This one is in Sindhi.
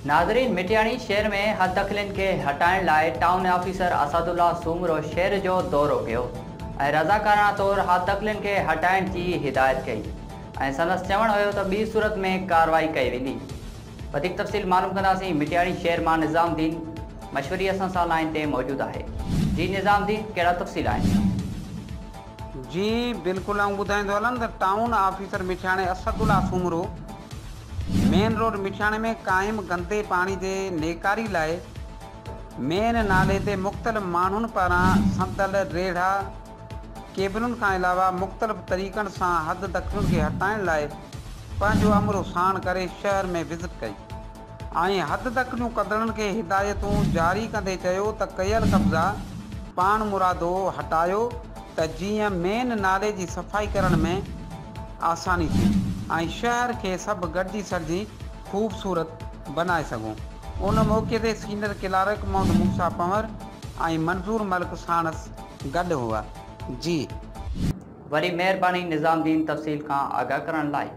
ناظرين مٽياڻي شهر ۾ حددخلين کي هٽائڻ لاء ٽائون آفيسر اسدالله سومرو شهر جو دورو ڪيو ۽ رضاڪاراڻا طور حددخلين کي هٽائڻ جي هدايت ڪئي ۽ سندس چوڻ هيو ته ٻي صورت ۾ ڪارروائي ڪئي ويندي. وڌيڪ تفصيل معلوم ڪنداسين مٽياڻي شهر مان نظام الدين مشوري اسان سان لائين تي موجود آهي. جي نظام الدين ڪهڙا تفصيل آهن؟ جي بلڪل آئون ٻڌائيندو هلان ته town officer Mithiani Asadullah Soomro main road Mithiani ۾ قائم گندي پاڻي جي نيڪاري لاء مين نالي تي مختلف ماڻهن پاران صندل، ريڙها، ڪيبلن کان علاوه مختلف طريقن سان حد دخلين کي هٽائڻ لاء پنهنجو عملو ساڻ ڪري شهر ۾ وزٽ ڪئي ۽ حد دخليون ڪندڙن کي هدايتون جاري ڪندي چيو ته ڪيل قبضا پاڻمرادو هٽايو ته جيئن مين نالي جي صفائي ڪرڻ ۾ آساني ٿئي ۽ شهر کي سڀ گڏجي سڙجي خوبصورت بنائي سگهون. ان موقعي تي سينئر ڪلارڪ محمد موسيٰ پنهور ۽ منظور ملڪ ساڻس گڏ هئا. جي. وڏي مهرباني نظام الدين تفصيل کان آگاهه ڪرڻ لاء.